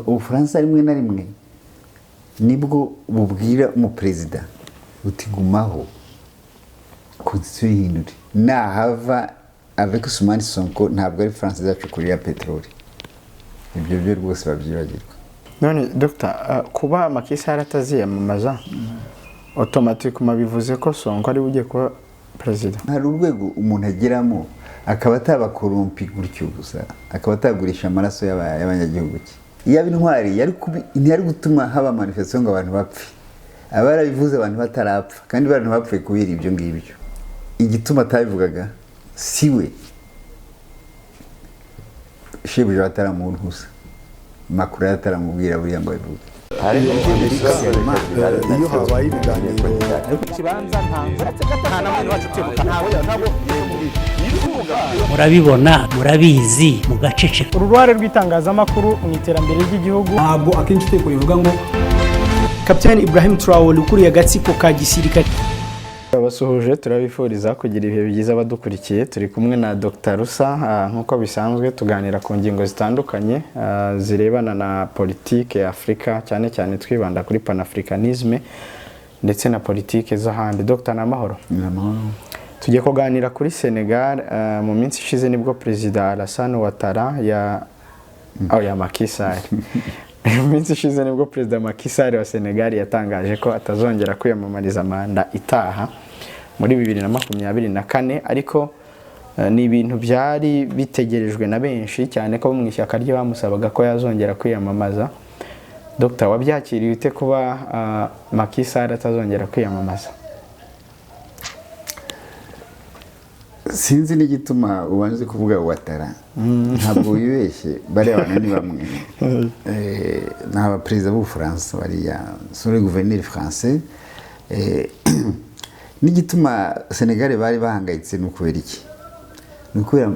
Ubufaransa rimwe na rimwe nibwo bubwira umuperezida uti gumaho, constitution ihindure. Nahava avec Ousmane Sonko, ntabwo ari France izacukurira peteroli. Ibyo byo rwose babyibagirwa. None Dr, kuba Macky Sall ataziyamamaza automatiquement bivuze ko Sonko ari ugiye kuba perezida? Hari urwego umuntu ageramo akaba ataba corrompu gutyo gusa, akaba atagurisha amaraso y'abanyagihugu cye. Iyo aba intwari ntiyari gutuma haba manifestation ngo abantu bapfe. Aba yarabivuze abantu batarapfa, kandi abantu bapfuye kubera ibyo ngibyo. Igituma atabivugaga si we shebuja bataramuntuza, Macron yataramubwira buriya ngo abivuge. Iyo habaye ibiganiro Murabibona, murabizi, mugaceceka. Uruhare rw'itangazamakuru mu iterambere ry'igihugu. Ntabwo akenshi itegeko rivuga ngo Kapitani Ibrahim Traore ukuriye agatsiko ka gisirikare. Turabasuhuje, turabifuriza kugira ibihe byiza abadukurikiye. Turi kumwe na Dr Rusa, nk'uko bisanzwe tuganira ku ngingo zitandukanye zirebana na politike ya Afurika, cyane cyane twibanda kuri panafricanisme ndetse na politike z'ahandi. Dr, ni amahoro? Ni amahoro. Tugiye kuganira kuri Senegal. Mu minsi ishize nibwo Perezida Alassane Ouattara ya oh, ya Macky Sall, mu minsi ishize nibwo Perezida Macky Sall wa Senegal yatangaje ko atazongera kwiyamamariza manda itaha muri 2024. Ariko ni ibintu byari bitegerejwe na benshi cyane ko mu ishyaka rye bamusabaga ko yazongera kwiyamamaza. Dr, wabyakiriye ute kuba Macky Sall atazongera kwiyamamaza? Sinzi n'igituma ubanze kuvuga Ouattara. Ntabwo wibeshye, bariya bantu ni bamwe. Ni abaperezida b'Ubufaransa bariya, sont les gouverneurs français. N'igituma Senegal bari bahangayitse ni ukubera iki? Ni ukubera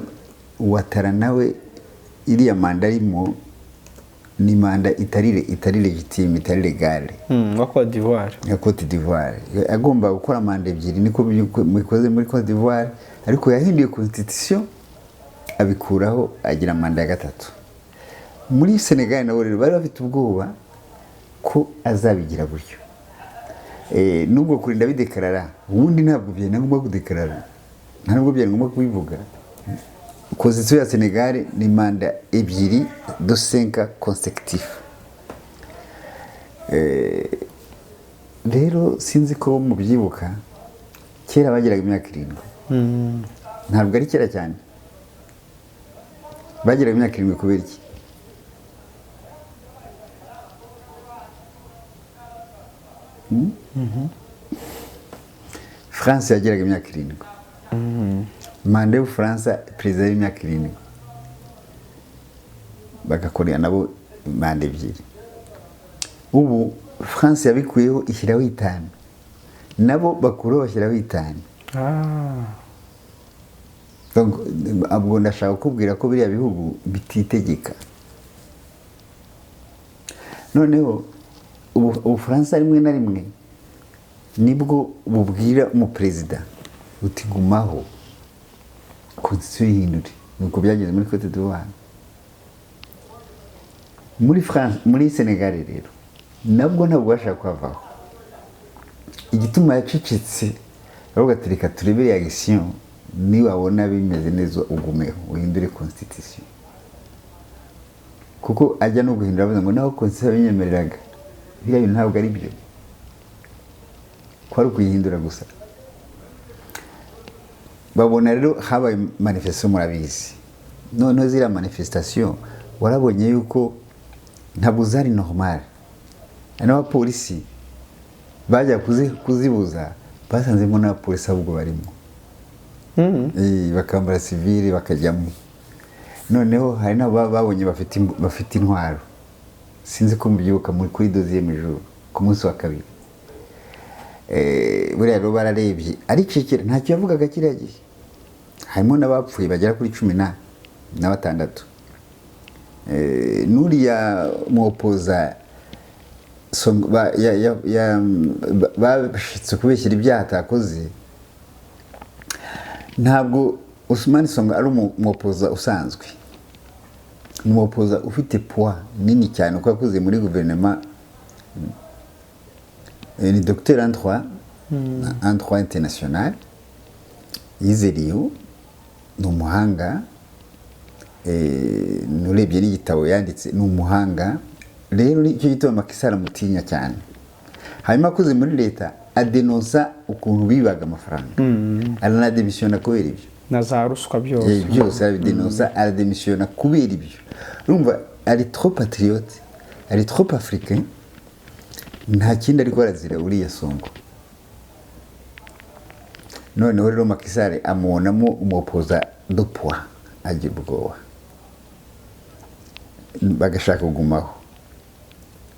Ouattara nawe iriya manda arimo ni manda itari légitime, itari légale. Wa Cote d'Ivoire. Ya Cote d'Ivoire. Agomba gukora manda ebyiri, niko bikoze muri Cote d'Ivoire, ariko yahinduye constitution abikuraho, agira manda ya gatatu. Muri Senegal nabo rero bari bafite ubwoba ko azabigira gutyo. Nubwo kurinda bidekarara, ubundi ntabwo byari ngombwa kudekarara, nta nubwo byari ngombwa kubivuga. Constitution ya Senegal ni manda ebyiri de 5 consécutifs. Rero sinzi ko mubyibuka, kera bageraga imyaka 7. Ntabwo ari kera cyane, bageraga imyaka 7. Kubera iki? France yageraga imyaka 7, manda y'Ubufaransa, perezida w'imyaka 7, bagakorera nabo manda ebyiri. Ubu France yabikuyeho, ishyiraho 5, nabo bakuraho bashyiraho 5. Donc, ubwo ndashaka kukubwira ko biriya bihugu bititegeka. Noneho Ubufaransa rimwe na rimwe nibwo bubwira umuperezida uti gumaho, constitution ihindure. Nuko byageze muri Cote d'Ivoire, muri France. Muri Senegal rero nabwo ntabwo bashaka kuhavaho. Igituma yacecetse, baravuga ati reka turebe réaction, niwabona bimeze neza ugumeho uhindure constitution. Kuko ajya no guhindura avuga ngo naho constitution yabinyemereraga, biriya bintu ntabwo ari byo, ko ari ukuyihindura gusa. Babona rero habaye manifestation, murabizi. Noneho ziriya manifestation warabonye yuko ntabwo zari normal, n'abapolisi bajya kuzibuza basanzemo n'abapolisi ahubwo barimo. Bakambara civile bakajyamo. Noneho hari n'abo babonye bafite intwaro. Sinzi ko mubyibuka muri kuri deuxième jour, ku munsi wa kabiri. Buriya rero bararebye, aricecekera, ntacyo yavugaga kiriya gihe. Harimo n'abapfuye bagera kuri 16. N'uriya muopoza bashitse kubeshyira ibyaha atakoze. Ntabwo Ousmane Sonko ari umuopoza usanzwe. Ni umu opposant ufite poids nini cyane kuko yakoze muri guverinoma. Ni docteur en droit international, yize Rio, ni umuhanga. Nurebye n'igitabo yanditse, ni umuhanga. Rero icyo gitabo Macky Sall amutinya cyane. Hanyuma akoze muri leta, adenonsa ukuntu bibaga amafaranga, aranademisiyona kubera ibyo. Na za ruswa byose. Byose arabidenonsa, arademisiyona kubera ibyo. Urumva ari trop patriote, ari trop africain, nta kindi ariko arazira uriya Sonko. Noneho rero Macky Sall amubonamo umu opposant de poids, agira ubwoba, bagashaka kugumaho,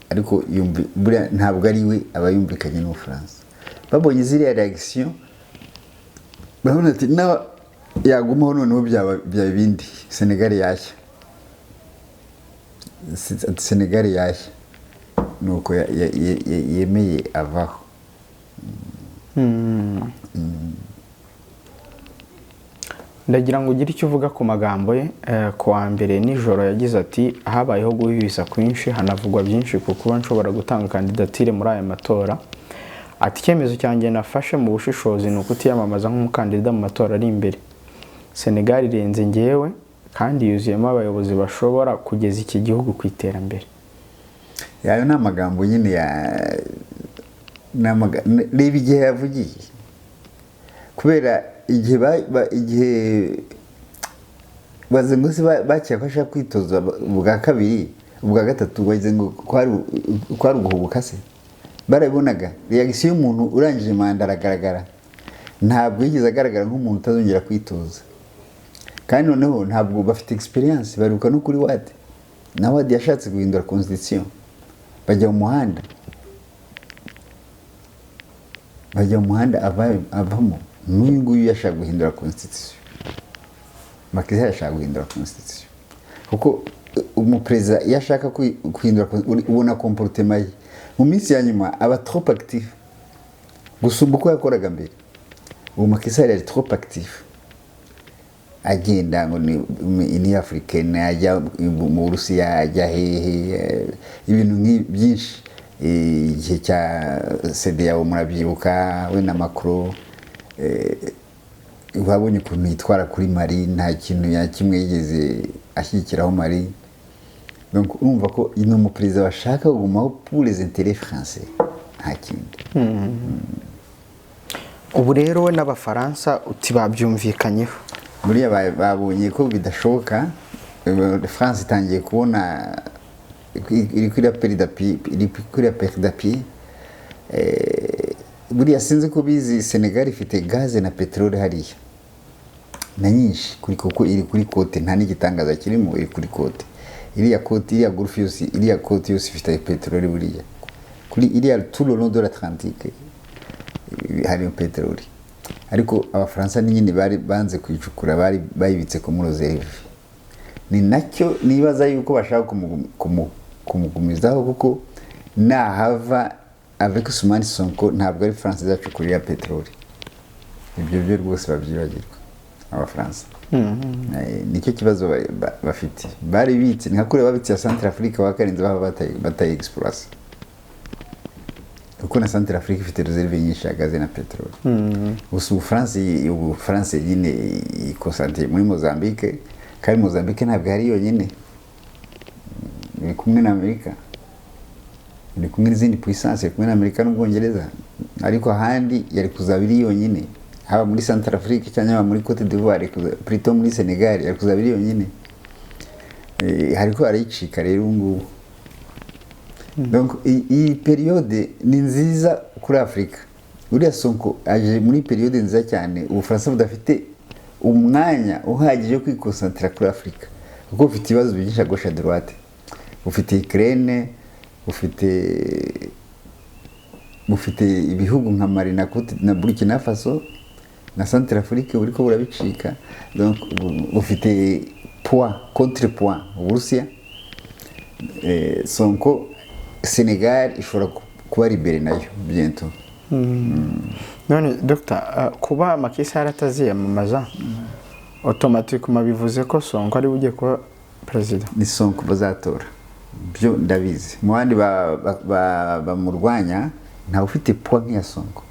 ariko buriya ntabwo ari we aba yumvikanye n'Ubufaransa. Babonye ziriya réaction, barabona ati nawe yagumaho, noneho byaba ibindi, Senegal yashya. Senegal yashya, nuko yemeye avaho. Ndagira ngo ugire icyo uvuga ku magambo ye. Ku wa mbere nijoro yagize ati: "Habayeho guhwihwisa kwinshi, hanavugwa byinshi ku kuba nshobora gutanga kandidatire muri aya matora." Ati: "Icyemezo cyanjye nafashe mu bushishozi ni ukutiyamamaza nk'umukandida mu matora ari imbere. Senegal irenze ngewe kandi yuzuyemo abayobozi bashobora kugeza iki gihugu ku iterambere." Ayo ni amagambo nyine ya reba igihe yavugiye, kubera igihe igihe baze ngo se bakira ko ashaka kwitoza ubwa kabiri, ubwa gatatu, bagize ngo kwari uguhubuka se. Barabibonaga, réaction y'umuntu urangije manda aragaragara. Ntabwo yigeze agaragara nk'umuntu utazongera kwitoza. Kandi noneho ntabwo bafite experience, baruka no kuri Wade, na Wade yashatse guhindura constitution, bajya mu muhanda, avamo. N'uyu nguyu yashaka guhindura constitution, Macky Sall yashaka guhindura constitution, kuko umuperezida iyo ashaka guhindura ubona comportement ye mu minsi ya nyuma aba trop actif gusumba uko yakoraga mbere. Ubu Macky Sall yari trop actif, agenda ngo ni africaine, ajya mu Burusiya, ajya hehe, ibintu byinshi. Igihe cya CEDEAO murabyibuka, we na Macron. Babonye ukuntu yitwara kuri Mali, nta kintu ya kimwe yigeze ashyigikiraho Mali. Donc urumva ko ni umuperezida bashaka kugumaho pour les intérêts français, nta kindi. Ubu rero we n'Abafaransa uti babyumvikanyeho? Buriya babonye ko bidashoboka. France itangiye kubona iri kuri la iri kuri la perte. Buriya sinzi ko bizi, Senegal ifite gaze na peteroli hariya na nyinshi kuri, kuko iri kuri côte, nta n'igitangaza kirimo, iri kuri côte, iriya côte, iriya golfe yose, iriya côte yose ifite peteroli. Buriya kuri iriya tout le long de l'Atlantique hari peteroli, ariko Abafaransa ni nyine bari banze kuyicukura, bari bayibitse ku muri réserve. Ni nacyo nibaza yuko bashaka kumugumizaho, kuko nahava avec Ousmane Sonko, ntabwo ari France izacukura iriya peteroli. Ibyo byo rwose babyibagirwa Abafaransa. Nicyo kibazo bafite. Bari bitse ni nka kuriya babitse ya Centrafrique, bakarinze baba batayi exploration, kuko na Centrafrique ifite réserve nyinshi ya gaze na peteroli. Gusa ubu France nyine ikosantiye muri Mozambique, kandi Mozambique ntabwo ari yonyine, iri kumwe na Amerika, iri kumwe n'izindi puissance, iri kumwe na Amerika n'Ubwongereza. Ariko ahandi yari kuzaba iri yonyine, haba muri Centrafrique cyangwa haba muri Cote d'Ivoire, plutôt muri Senegal, yari kuzaba iri yonyine. Hariko arayicika rero ubu ngubu. Donc iyi période ni nziza kuri Afurika. Uriya Sonko aje muri période nziza cyane, Ubufaransa budafite umwanya uhagije wo kwikonsantira kuri Afurika, kuko ufite ibibazo byinshi à gauche à droite, ufite Ukraine, ufite ibihugu nka Mali na Burkina Faso na Centrafrique buriko burabicika. Donc ufite poids contre poids Uburusiya. Sonko, Senegal ishobora kuba libérée nayo bientôt. None dogita, kuba Macky Sall ataziyamamaza, automatiquement bivuze ko Sonko ari ugiye kuba Perezida. Ni Sonko bazatora, byo ndabizi. Mu bandi bamurwanya ntawe ufite poids nk'iya Sonko.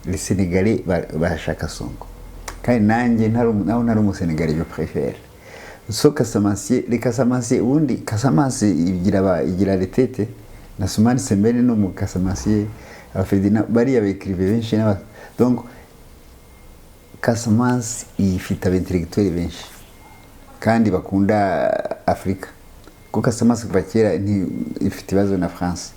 Les Sénégalais barashaka Sonko, kandi nanjye naho ntari Umusenegalais, je préfère so Casamance. Les Casamance, ubundi Casamance igira retete na Sumani Sembene no mu Casamance, aba Ferdinand bariya bekirive benshi donc Casamance ifite aba intellectuels benshi kandi bakunda Afurika, kuko Casamance kuva kera ifite ibibazo na France.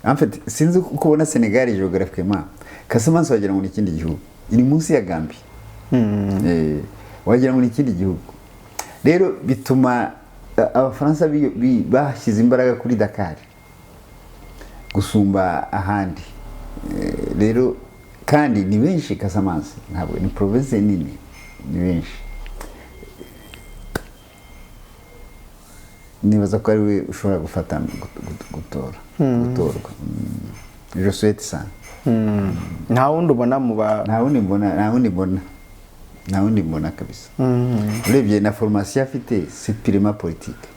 En fait, sinzi uko ubona Senegal géographiquement. Casamance wagira ngo ni ikindi gihugu, iri munsi ya Gambie. Wagira ngo ni ikindi gihugu. Rero bituma Abafaransa bashyize imbaraga kuri Dakar gusumba ahandi. Rero kandi ni benshi Casamance, ntabwo ni province nini, ni benshi. Nibaza ko ari we ushobora gufata gutora, gutorwa. Je souhaite ça. Nta wundi ubona mu ba? Nta wundi mbona, nta wundi mbona, nta wundi mbona kabisa. Urebye na formation afite, c'est purement politique,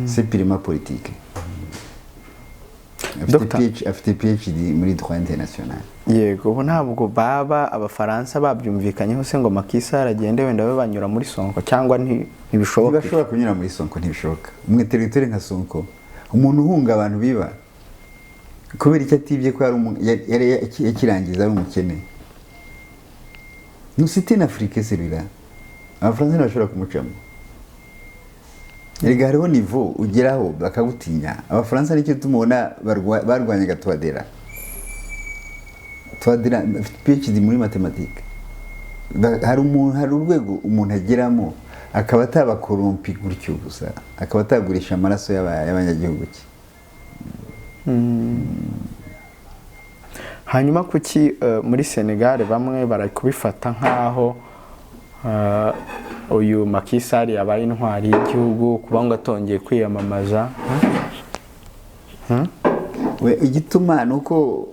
c'est purement politique. Afite Dr. Afite PhD muri droit international. Yego, ubu ntabwo baba Abafaransa babyumvikanyeho se ngo Macky Sall agende, wenda babe banyura muri Sonko, cyangwa ntibishoboka? Ntibashobora kunyura muri Sonko, ntibishoboka. Umwe territoire nka Sonko, umuntu uhunga abantu biba kubera icyo atibye, ko yari yakirangiza ari umukene. Nous, c'était une Afrique, celui-là. Abafaransa ntibashobora kumucamo. Erega hariho niveau ugeraho bakagutinya. Abafaransa nicyo tumubona barwanyaga Touadera. Touadera afite PhD muri mathématique. Hari urwego umuntu ageramo akaba ataba corrompu gutyo gusa, akaba atagurisha amaraso y'abanyagihugu cye. Hanyuma kuki muri Senegal bamwe bari kubifata nk'aho uyu Macky Sall yabaye intwari y'igihugu, kuba ngo atongeye kwiyamamaza? We, igituma ni uko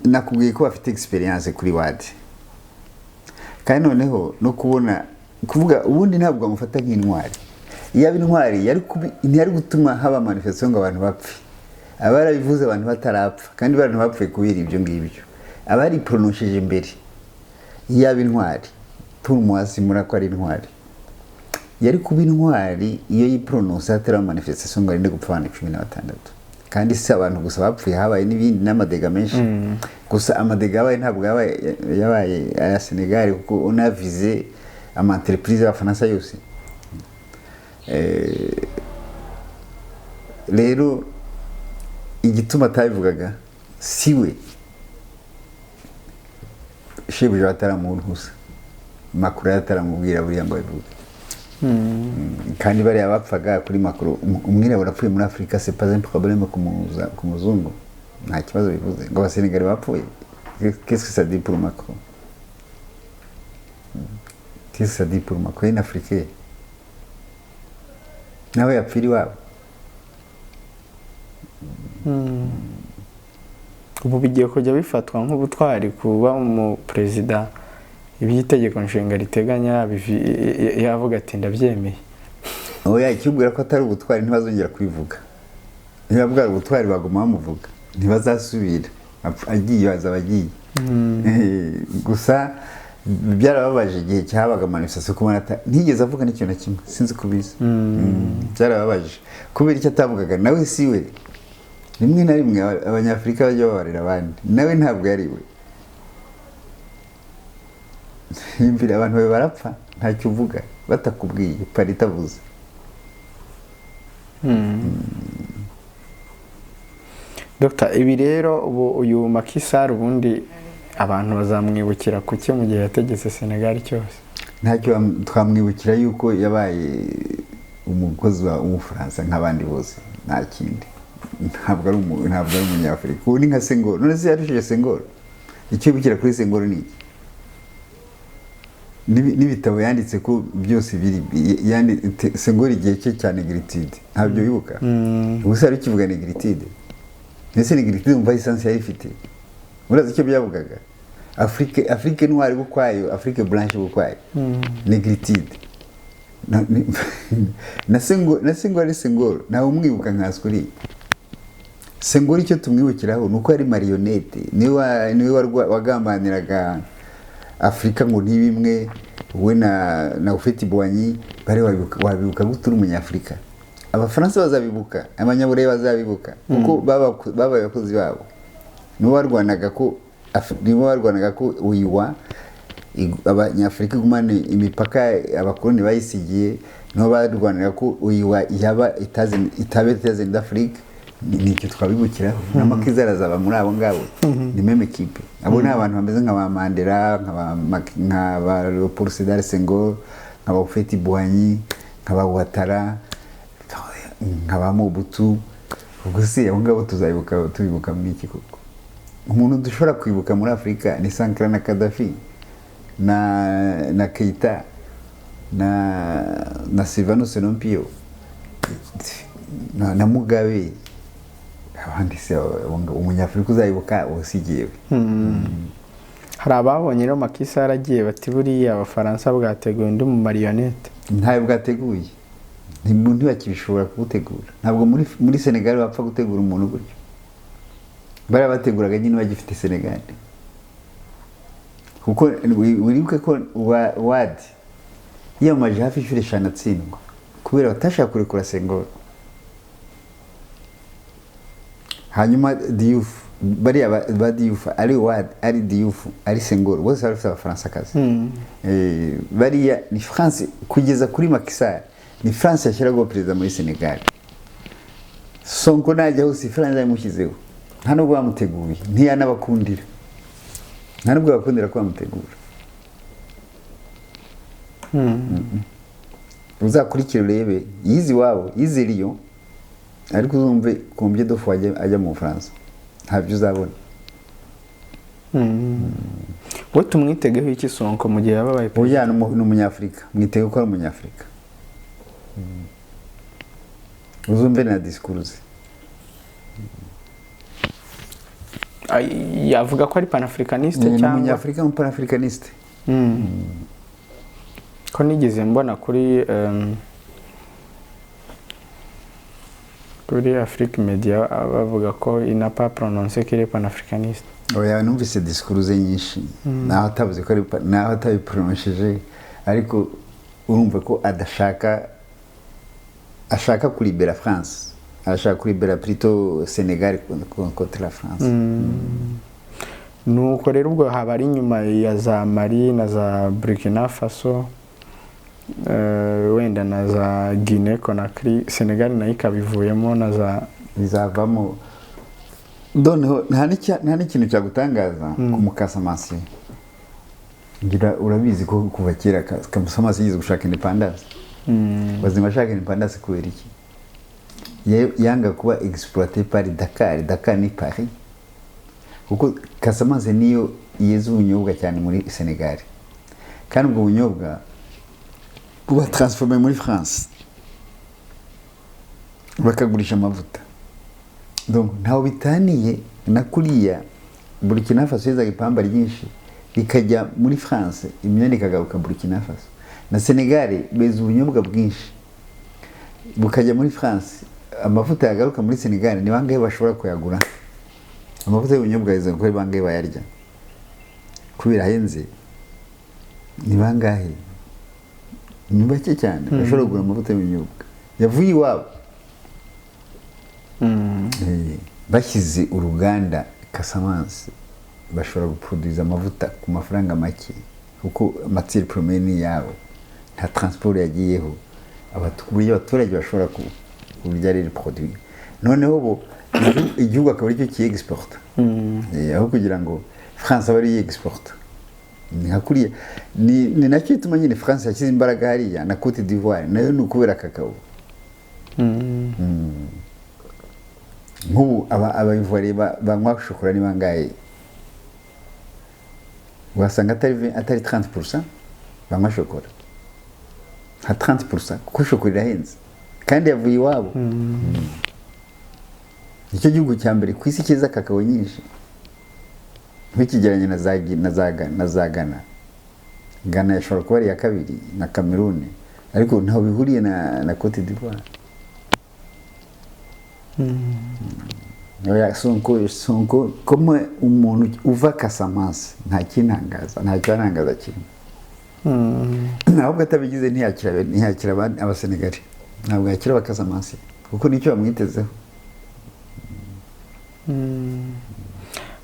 nakubwiye ko bafite experience kuri Wade, kandi noneho no kubona kuvuga ubundi ntabwo bamufata nk'intwari. Iyo aba intwari ntiyari gutuma haba manifestation ngo abantu bapfe. Aba yarabivuze abantu batarapfa, kandi abantu bapfuye kubera ibyo ngibyo aba yaripronosheje mbere. Iyo aba intwari, pour moi simura ko ari intwari, yari kuba intwari iyo yipronosa hatari manifestation ngo arinde gupfa abantu 16. Kandi si abantu gusa bapfuye, habaye n'ibindi n'ama dégâts menshi. Gusa ama dégâts yabaye ntabwo yabaye aya Senegal, kuko unavize ama entreprise y'Abafaransa yose. Rero igituma atabivugaga, siwe shebuja bataramuhusa, Macron yataramubwira buriya ngo abivuge. Kandi bariya bapfaga kuri Macron, umwirabura apfuye muri Afurika, c'est pas un problème ku muzungu, nta kibazo bivuze ngo Abasenegali bapfuye. Qu'est-ce que ça dit pour Macron? Qu'est-ce que ça dit pour Macron? Un Africain nawe yapfira iwabo. Ubu bigiye kujya bifatwa nk'ubutwari kuba umuperezida iby'itegeko nshinga riteganya yavuga ati ndabyemeye? Oya, ikibwira ko atari ubutwari ntibazongera kubivuga. Niba bwari ubutwari baguma bamuvuga, ntibazasubira. Agiye azaba agiye. Gusa byarababaje igihe cyabaga manifestation kubona ntigeze avuga n'ikintu na kimwe, sinzi ko ubizi. Byarababaje kubera icyo atavugaga nawe si we. Rimwe na rimwe Abanyafurika bajya babarira abandi, nawe ntabwo yari we. Yumvira abantu bawe barapfa ntacyo uvuga, batakubwiye pari itavuze. Dr, ibi rero ubu uyu Macky Sall ubundi abantu bazamwibukira kuki mu gihe yategetse Senegal cyose? Ntacyo twamwibukira, yuko yabaye umukozi wa Umufaransa nk'abandi bose, nta kindi. Ntabwo ari Umunyafurika. Ubu ni nka Senghor. None se yarushije Senghor? Icyo wibukira kuri Senghor ni iki? N'ibitabo yanditse ko byose biri Senghor igihe cye cya négritude, ntabyo wibuka? Ubu se hari ukivuga négritude? Ndetse négritude umva essence yari ifite, urazi icyo byavugaga? Afrique noire bukwayo, Afrique blanche bukwayo, négritude. Na Senghor ari Senghor, ntawe umwibuka nka uriya Senghor. Icyo tumwibukiraho ni uko yari marionnette, niwe wagambaniraga Afurika ngo ntibimwe, we na Houphouët-Boigny. Bari wabibuka gute uri Umunyafurika? Abafaransa bazabibuka, Abanyaburayi bazabibuka, kuko babaye abakozi babo. Nibo barwanaga ko UUA Abanyafurika igumane imipaka abakoloni bayisigiye, nibo barwanira ko UUA yaba itaba États-Unis d'Afrique. Nicyo twabibukiraho. Na Macky Sall azaba muri abo ngabo, ni même équipe. Abo ni abantu bameze nka ba Mandela, nka ba Leopold Sédar Senghor, nka ba Houphouët-Boigny, nka ba Ouattara, nka ba Mobutu. Ubwo se abo ngabo tuzabibuka, tubibuka muri iki koko? Umuntu dushobora kwibuka muri Afurika ni Sankara na Kadhafi na Keita na Sylvanus Olympio na Mugabe. Abandi se abo ngabo, Umunyafurika uzayibuka usigiyewe? Hari ababonye rero Macky Sall agiye bati: "Buriya Abafaransa bwateguye undi mu marionnette." Ntayo bwateguye. Ntibakibishobora kuwutegura. Ntabwo muri Senegal bapfa gutegura umuntu gutyo. Bariya bateguraga nyine bagifite Senegal, kuko wibuke ko Wade yiyamamaje hafi inshuro 5 atsindwa kubera batashaka kurekura Senghor. Hanyuma Diouf, bariya ba Diouf, ari Wade, ari Diouf, ari Senghor, bose bari bafite Abafaransakazi. Bariya ni France kugeza kuri Macky Sall, ni France yashyiragaho perezida muri Senegal. Sonko najya hose, France yamushyizeho. Nta nubwo bamuteguye, ntiyanabakundira, nta nubwo bakundira ko bamutegura. Uzakurikire urebe, yize iwabo, yize Lyon, ariko uzumve combien de fois ajya mu Bufaransa, ntabyo uzabona. We tumwitegeho iki Sonko mu gihe yaba abaye perezida? Oya, ni Umunyafurika, mwitege ko ari Umunyafurika. Uzumve na discours ze. Yavuga ko ari panafricaniste Ni cyangwa? Umunyafurika, umupanafricaniste. Ko nigeze mbona kuri Afrique Media bavuga ko il n'a pas prononcé qu'il est panafricaniste. Oya, numvise discours ze nyinshi, naho atavuze ko ari naho atabipronosheje, ariko urumva ko adashaka, ashaka kuribera France, arashaka kuribera plutôt Sénégal contre la France. Nuko rero ubwo haba ari inyuma ya za Mali na za Burkina Faso, wenda na za Guinea Conakry, Senegal nayo ikabivuyemo na za Bizavamo noneho. Nta n'ikintu cyagutangaza ku Mukasamasi. Ngira urabizi ko kuva kera Casamance yigeze gushaka indépendance. Bazima ashaka indépendance kubera iki? Yanga kuba exploité par Dakar. Dakar ni Paris, kuko Casamance niyo yeza ubunyobwa cyane muri Senegal, kandi ubwo bunyobwa buba transformé muri France, bakagurisha amavuta. Donc ntaho bitaniye na kuriya Burkina Faso yezaga ipamba ryinshi rikajya muri France, imyenda ikagaruka Burkina Faso. Na Senegal beza ubunyobwa bwinshi bukajya muri France, amavuta yagaruka muri Senegal. Ni bangahe bashobora kuyagura amavuta y'ubunyobwa yeza? Kuko ari bangahe bayarya kubera ahenze? Ni bangahe? Ni bake cyane bashobora kugura amavuta y'ubunyobwa yavuye iwabo. Bashyize uruganda Casamance, bashobora guproduza amavuta ku mafaranga make, kuko matière première ni yabo, nta transport yagiyeho. Ku buryo abaturage bashobora kurya rero produit. Noneho bo igihugu akaba aricyo kiexporta, aho kugira ngo France abe ariyo exporta. Ni nka kuriya, ni nacyo gituma nyine France yashyize imbaraga hariya na Cote d'Ivoire nayo, ni ukubera kakao. Nk'ubu Abayivuwari banywa shokora ni bangahe? Wasanga atari 30% banywa shokora, nka 30%, kuko shokora irahenze kandi yavuye iwabo. Nicyo gihugu cya mbere ku isi cyiza kakao nyinshi, ntukigeranye na za Ghana. Ghana yashobora kuba ari iya kabiri na Cameroon. Ariko ntaho bihuriye na Cote d'Ivoire. Oya, Sonko comme umuntu uva Casamance, nta kintangaza, nta cyantangaza kirimo. Ahubwo atabigize ntiyakira Abasenegali, ntabwo yakira Abakasamansi kuko nicyo bamwitezeho.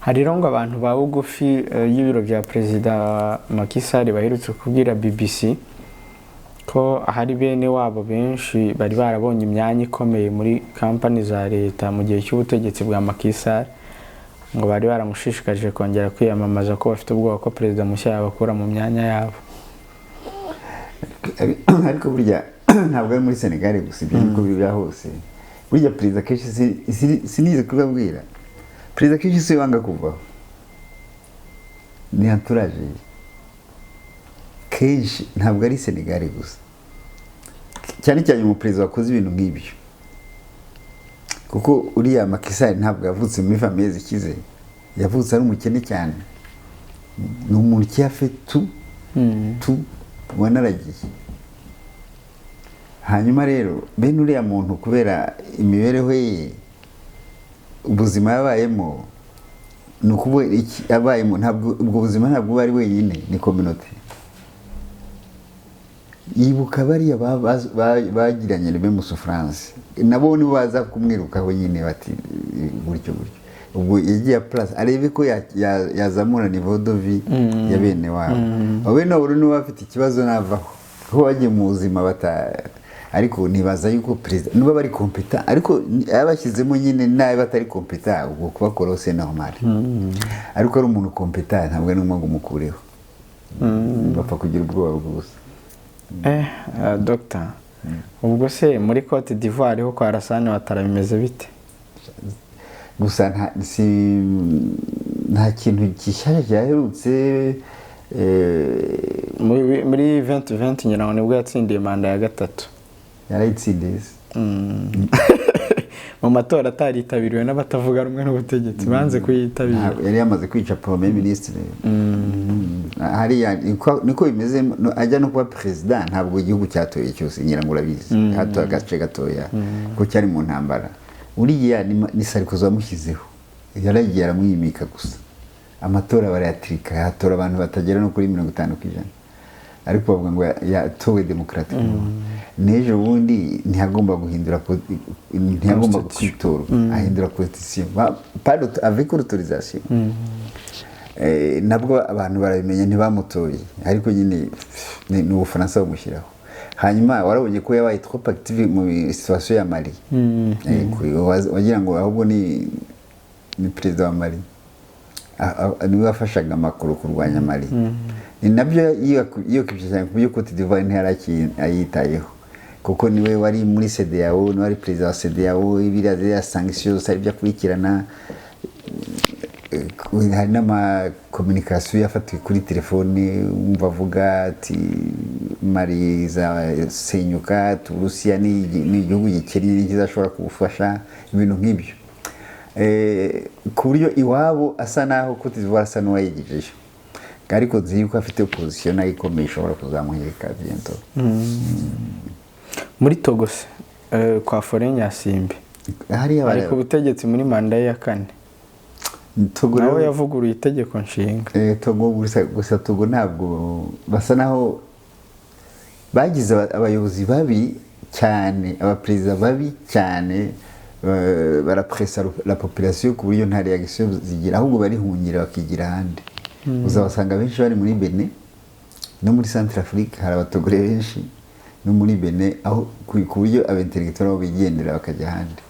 Hari rero ngo abantu ba bugufi y'ibiro bya Perezida Macky Sall baherutse kubwira BBC ko hari bene wabo benshi bari barabonye imyanya ikomeye muri kampani za leta mu gihe cy'ubutegetsi bwa Macky Sall, ngo bari baramushishikarije kongera kwiyamamaza, ko bafite ubwoba ko perezida mushya yabakura mu myanya yabo. Ariko burya ntabwo ari muri Senegal gusa, ibyo niko biba hose. Burya perezida kenshi sinize kubabwira, perezida kenshi si we wanga kuvaho, ni entourage ye. Kenshi ntabwo ari Senegal gusa, cyane cyane umuperezida wakoze ibintu nk'ibyo, kuko uriya Macky Sall ntabwo yavutse muri famille zikize, yavutse ari umukene cyane, ni umuntu qui a fait tout tout wanaragiye. Hanyuma rero bene uriya muntu kubera imibereho ye, ubuzima yabayemo, ni ukuvuga iki abayemo, ntabwo ubwo buzima ntabwo uba ari wenyine, ni communauté. Yibuka bariya bagiranye les souffrances, nabo nibo baza kumwirukaho nyine bati gutyo gutyo. Ubwo yagiye place arebe ko yazamura niveau de vie ya bene wabo. Abo bene wabo nibo bafite ikibazo navaho, kuko bagiye mu buzima bata. Ariko nibaza yuko perezida niba bari compétent, ariko yabashyizemo nyine nabi batari compétent, ubwo kubakuraho c'est normal. Ariko ari umuntu compétent ntabwo ari ngombwa ngo umukureho, bapfa kugira ubwoba bw'ubusa. Dr, ubwo se muri Cote d'Ivoire ho kwa Alassane Ouattara bimeze bite? Gusa nta kintu gishyashya cyaherutse. Muri 2020 ngira ngo nibwo yatsindiye manda ya gatatu. Yarayitsindiye se? Mu matora ataritabiriwe n'abatavuga rumwe n'ubutegetsi, banze kuyitabira. Ntabwo yari yamaze kwica premier ministre hariya, niko bimeze. No, ajya no kuba perezida ntabwo igihugu cyatoye cyose, ngira ngo urabizi, hatoye agace gatoya ko cyari mu ntambara. Uriya ni Sarkozy wamushyizeho, yaragiye aramwimika gusa, amatora barayatirika, hatora abantu batagera no kuri 50%, ariko bavuga ngo yatowe démocratiquement. N'ejo bundi ntiyagomba guhindura, ntiyagomba Constitution. kwitorwa, ahindura constitution pas avec autorisation. Nabwo abantu barabimenya, ntibamutoye, ariko nyine ni Ubufaransa bumushyiraho. Hanyuma warabonye ko yabaye trop active mu situation ya Mali. Wagira ngo ahubwo ni perezida wa Mali, niwe wafashaga amakuru kurwanya Mali. Ni nabyo yiyokibye cyane ku buryo Cote d'Ivoire ntiyari ayitayeho, kuko niwe wari muri CEDEAO, niwe wari perezida wa CEDEAO, biriya ziriya sanctions zose aribyo akurikirana. Hari n'amacommunications yafatiwe kuri telefone, wumva avuga ati Mali izasenyuka, ati Uburusiya ni igihugu gikennye ntikizashobora kubufasha, ibintu nk'ibyo. Ku buryo iwabo asa naho Cote d'Ivoire asa n'uwayigejeje, ariko nzi yuko afite opposition nayo ikomeye ishobora kuzamuhirika bientôt. Muri Togo se, kwa Faure Gnassingbé? Hariya ari ku butegetsi muri manda ye ya kane. Togo nawe rero- yavuguruye itegeko nshinga. Togo gusa Togo ntabwo basa naho bagize abayobozi babi cyane, abaperezida babi cyane, barapresa la population ku buryo nta réaction zigira, ahubwo barihungira bakigira ahandi. Uzabasanga benshi bari muri Benin no muri Centrafrique, hari Abatogore benshi no muri Benin, aho ku buryo abaintellectuels bo bigendera bakajya ahandi.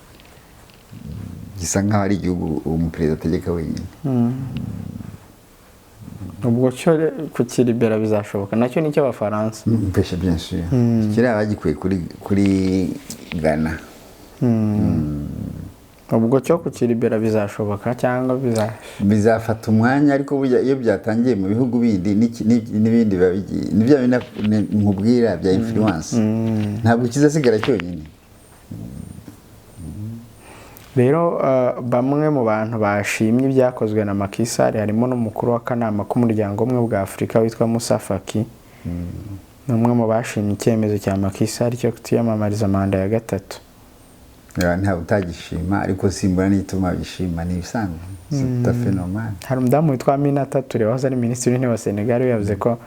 Gisa nkaho ari igihugu uwo muperezida ategeka wenyine. Ubwo cyo kukiribera bizashoboka, nacyo ni icy'Abafaransa. Mpesha, bien sûr, kiriya bagikuye kuri Ghana. Ubwo cyo kukiribera bizashoboka cyangwa biza Bizafata umwanya, ariko burya iyo byatangiye mu bihugu bindi n'ibindi biba bigiye, ni bya bindi nkubwira bya influence, ntabwo kizasigara cyonyine. Rero bamwe mu bantu bashimye ibyakozwe na Macky Sall harimo n'umukuru w'akanama k'umuryango umwe bwa Afurika witwa Musa Faki. Ni umwe mu bashimye icyemezo cya Macky Sall cyo kutiyamamariza manda ya gatatu. Ntabwo utagishima, ariko simbura n'igituma bagishima, ni ibisanzwe, c'est tout à fait normal. Hari umudamu witwa Aminata Touré wahoze ari minisitiri w'intebe wa Senegal, we yavuze ko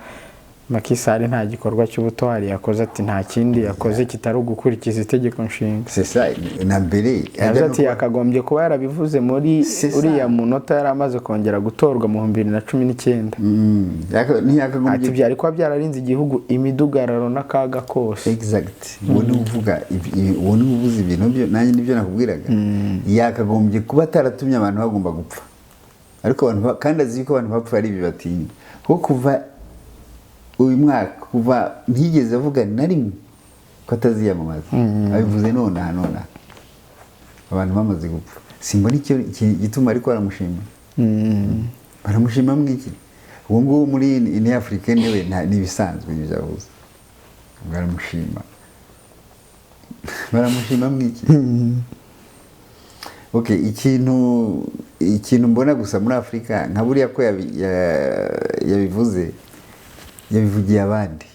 Macky Sall nta gikorwa cy'ubutwari yakoze, ati nta kindi yakoze kitari ugukurikiza itegeko nshinga. C'est ça, na mbere. Yavuze ati yakagombye kuba yarabivuze muri C'est ça. uriya munota yari amaze kongera gutorwa mu 2019. Ntiyakagombye. Ati byari kuba byararinze igihugu imidugararo n'akaga kose. Exact, uwo ni uvuga uwo ni uvuze ibintu byo nanjye nibyo nakubwiraga. Yakagombye kuba ataratumye abantu bagomba gupfa, ariko abantu kandi azi yuko abantu bapfa ari ibi batinya, kuko kuva uyu mwaka, kuva ntiyigeze avuga na rimwe ko ataziyamamaza. Abivuze nonaha, nonaha abantu bamaze gupfa. Simbona icyo gituma, ariko baramushima. Baramushima mwiki? Uwo nguwo muri Union Africaine we ni ibisanzwe ibyo yavuze. Baramushima, baramushima mwiki? Okay, ikintu mbona gusa muri Afurika, nka buriya ko yabivuze, yabivugiye abandi,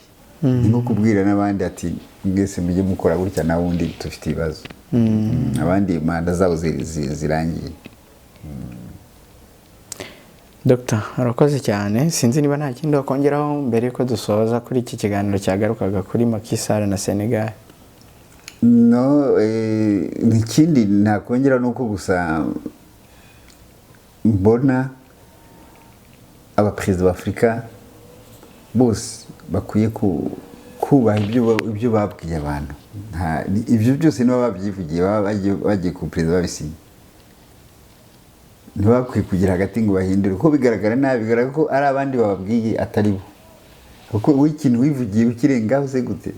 ni nko kubwira n'abandi ati mwese mujye mukora gutya, nawe undi dufite ibibazo. Abandi manda zabo zirangiye. Dr, urakoze cyane. Sinzi niba nta kindi wakongeraho mbere yuko dusoza kuri iki kiganiro cyagarukaga kuri Macky Sall na Senegal. No, ikindi nakongera ni uko gusa mbona abaperezida b'Afurika bose bakwiye kubaha ibyo babwiye abantu. Ibyo byose niba babyivugiye, baba bagiye ku perezida babisinye, ntibakwiye kugira hagati ngo bahindure, kuko bigaragara nabi, bigaragara ko ari abandi bababwiye atari bo, kuko wowe ikintu wivugiye ukirengaho se gute?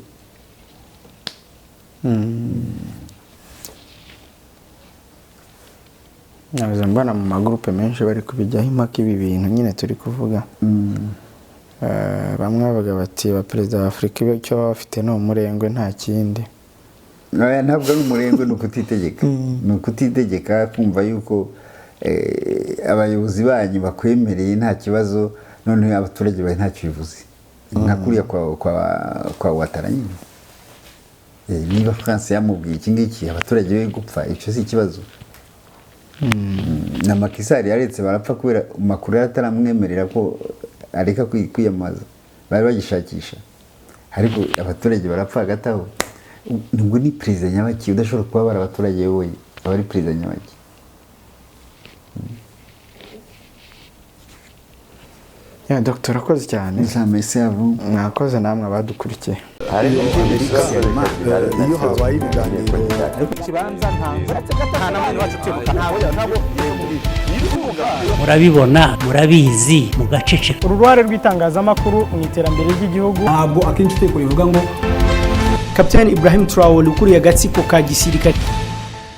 Nabuze mbona mu magurupe menshi bari kubijyaho impaka, ibi bintu nyine turi kuvuga. Bamwe bavuga bati abaperezida ba Afurika icyo baba bafite ni umurengwe, nta kindi. Oya, ntabwo ari umurengwe, ni ukutitegeka, ni ukutitegeka, kumva yuko abayobozi banyu bakwemereye nta kibazo, noneho abaturage bawe ntacyo bivuze, nka kuriya kwa Ouattara nyine. Niba France yamubwiye iki ngiki, abaturage be gupfa, icyo si ikibazo. Na Macky Sall yaretse barapfa kubera makuru yari ataramwemerera ko areka kwiyamamaza, bari bagishakisha, ariko abaturage barapfa hagati aho. Nubwo ni perezida nyabaki udashobora kubabara abaturage ayoboye, aba ari perezida nyabaki? Ya Dr, urakoze cyane. Merci à vous. Mwakoze namwe abadukurikiye. Iyo habaye ibiganiro Murabibona, murabizi, mugaceceka. Uruhare rw'itangazamakuru mu iterambere ry'igihugu. Ntabwo akenshi itegeko rivuga ngo Kapiteni Ibrahim Traore ukuriye agatsiko ka gisirikare.